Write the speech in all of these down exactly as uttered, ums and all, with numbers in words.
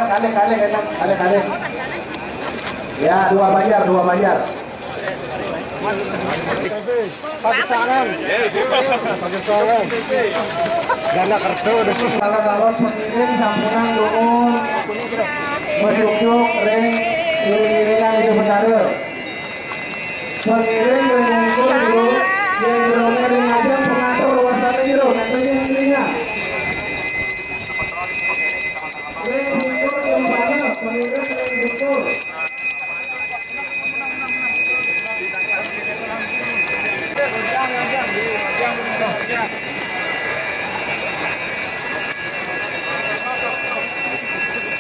Kalih, kalih, enak, kalih, kalih. Ya, dua banjar, dua banjar. Pagesangan. Pagesangan. Ganda kerto udah. Para calon pengiring sampunang nuhun. Menyuksuk ring iring-iringan Ida Betara. Pengiring ring ungkur jero, ring jerone ring ajeng pengatur wasane jero, nenten ring ngiringan. Ring ungkur jero bana, pengiring ring ungkur.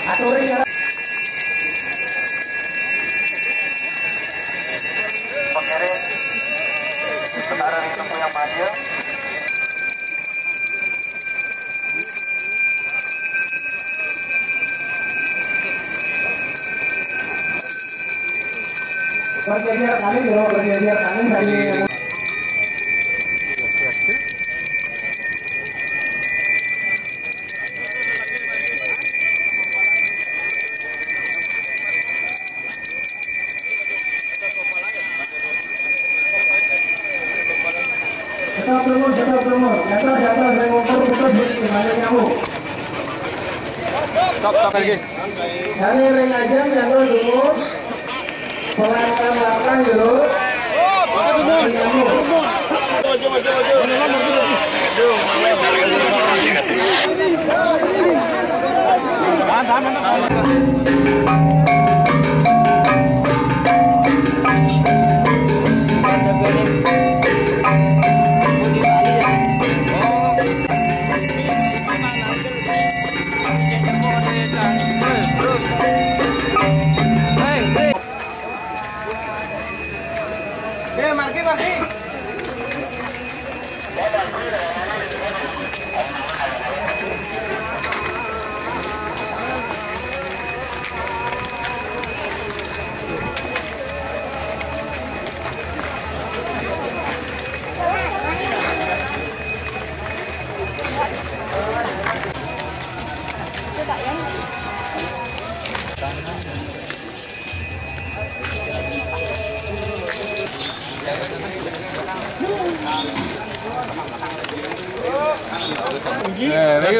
Aturi jalan. Pengiring sekarang yang punya maju. Berjejer kali, bro, berjejer kali dari Jatah promo, jatah promo. Jatah, jatah, saya ngukur, ngukur, di mana nyamuk. Stop, stop lagi. Dari ring ajeng, jatah dulu. Pengantar belakang dulu. Nyamuk.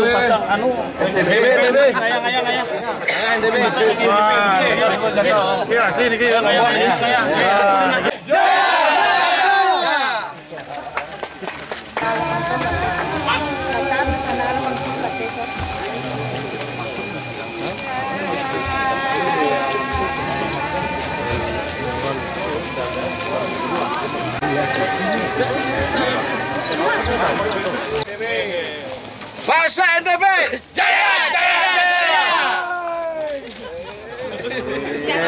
Pasang anu. Ayang, ayang, ayang. Iya, asli niki. Bahasa N T B. Jaya, jaya, jaya. Iya.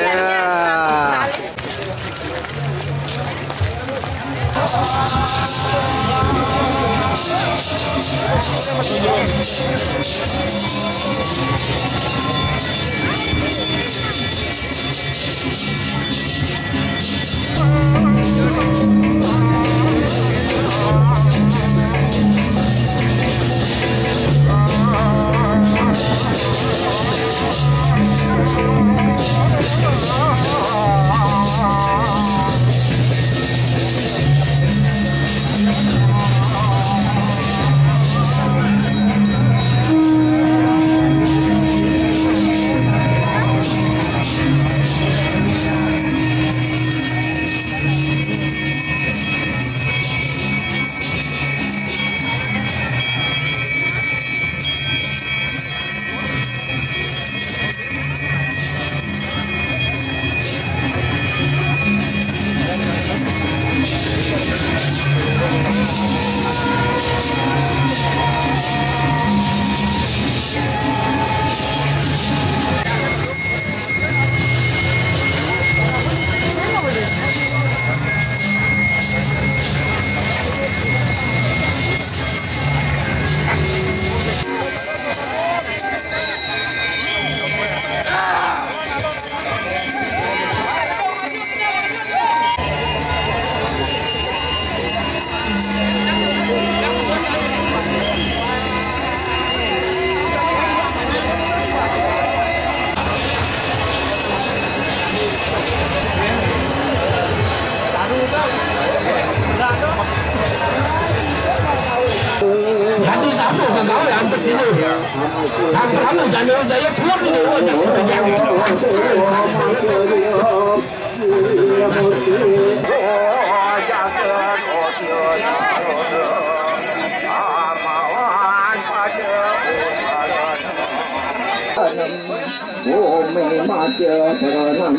Bumi maja dalam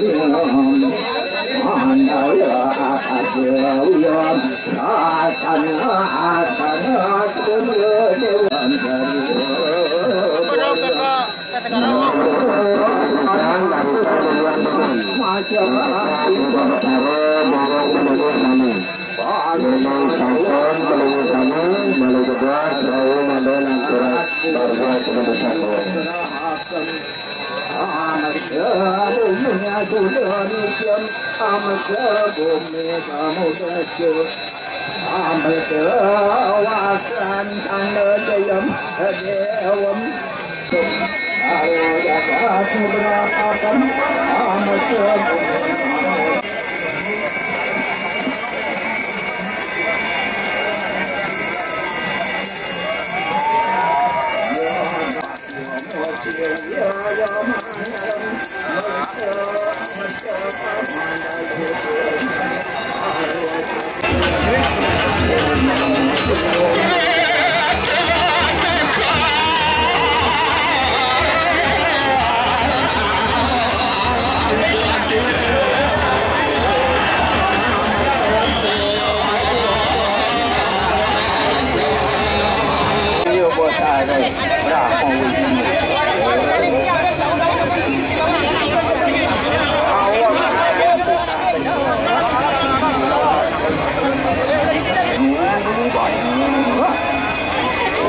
mandala asya wiyam asana asana dewan dari maja Sampun, peluru kami, malu kedua, perahu mandor nang kuras, barga kepada satu. Amarga bumi kamu kecil, amarga wasan tanda jayam dewam.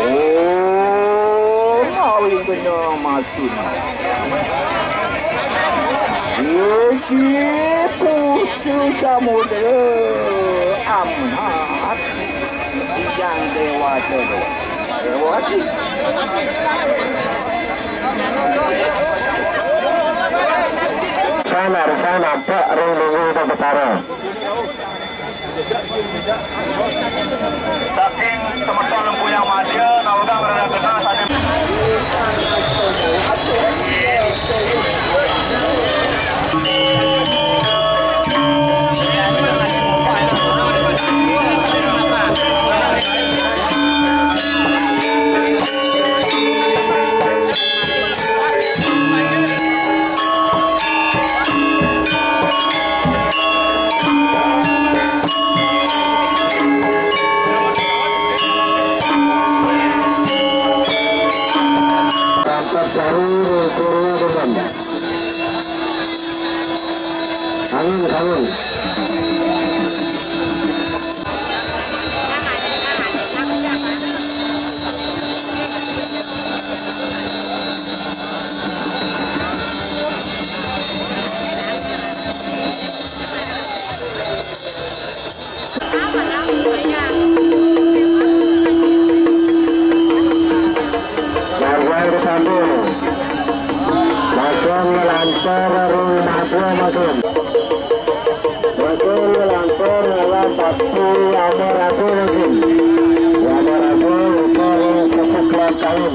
Oh, mawi kena masin. Iki pusu samudra amat yang dewata. Dewata. Sana, sana, Pak Rung Rung Rung Betara. Saking semeton Lempuyang Madya, nawegang rada genah sané. Pangkat baru Purwa Beban. Kangen, kangen. Warga Betambu. Bakal ngelantar rumah tua makin. Bakal ngelantar lewat satu amor aku makin. Amor aku lupa sesekian tahun.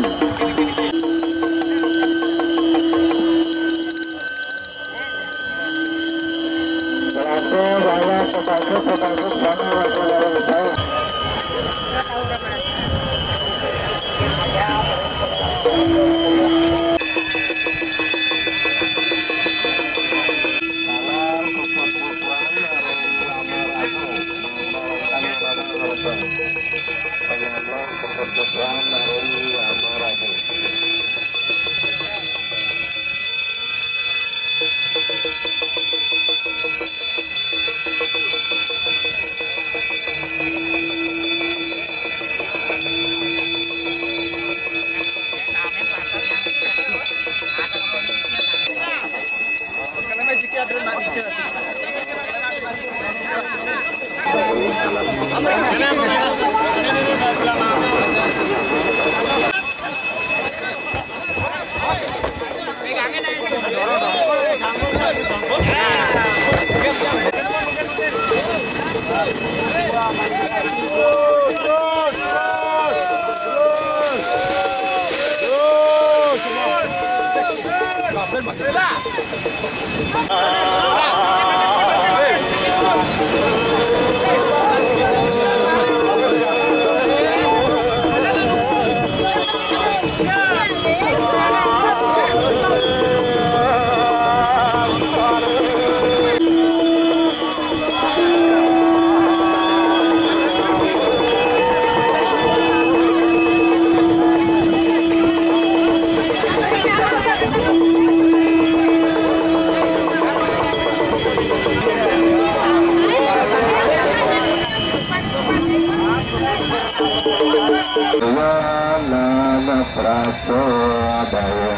Sudaya.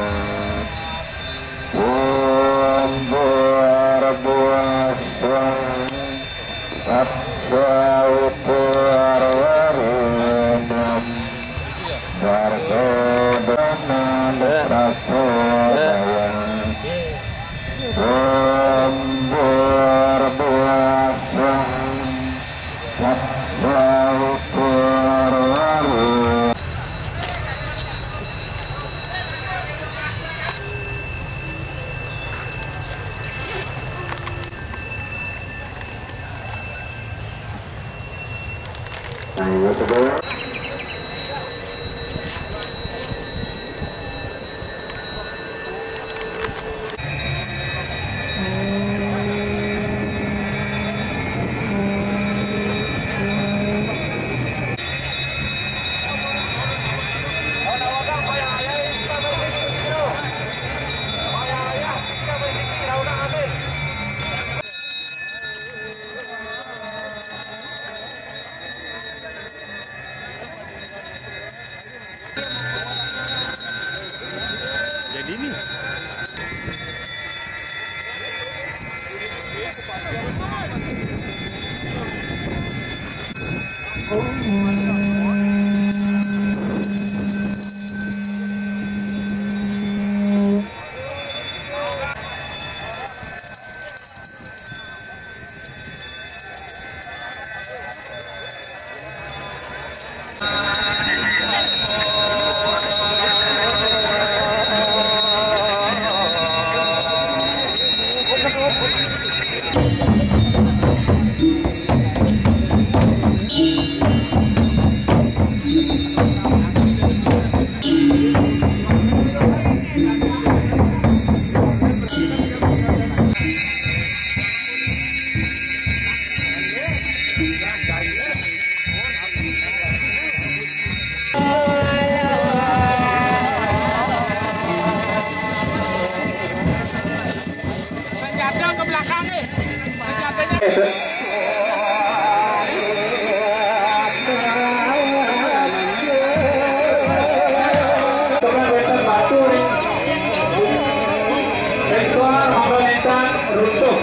Umbur buah suang, satsa upur warinam, bargabana prasodaya. Umbur buah suang, satsa upur warinam. Jadi ini. Senjata ke belakang ni. Senjatanya. Sektor Mangga Lintang runtuh.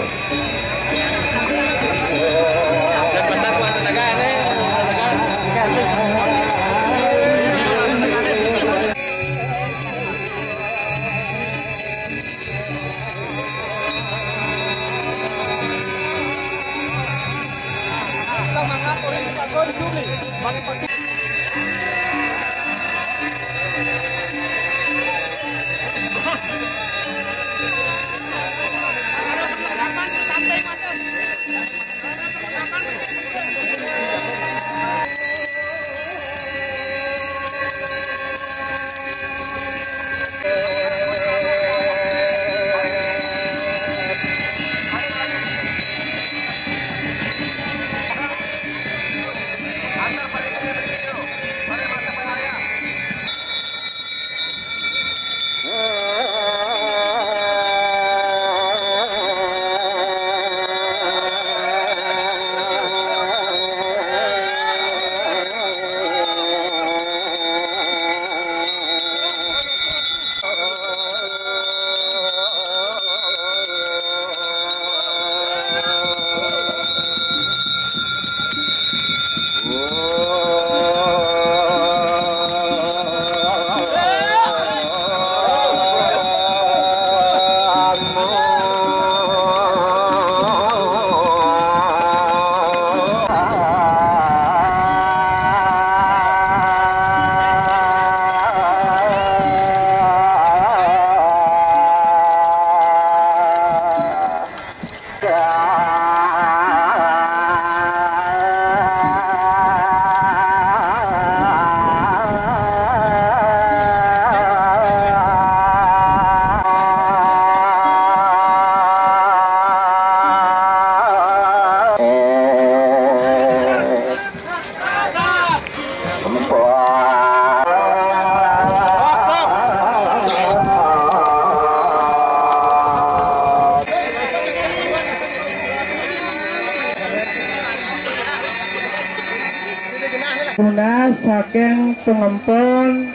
Tunas saking pengempon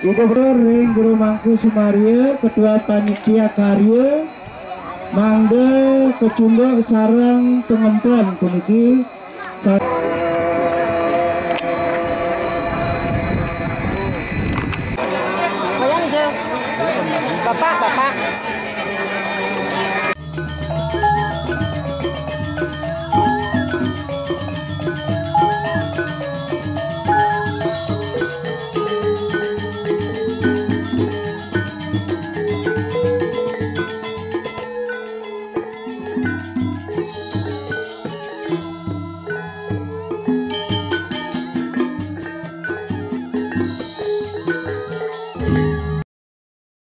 Ida ring Jero Mangku Sumaria, Ketua Panitia Karya, mangda kecunduk sareng pangempon puniki. Bapak, Bapak.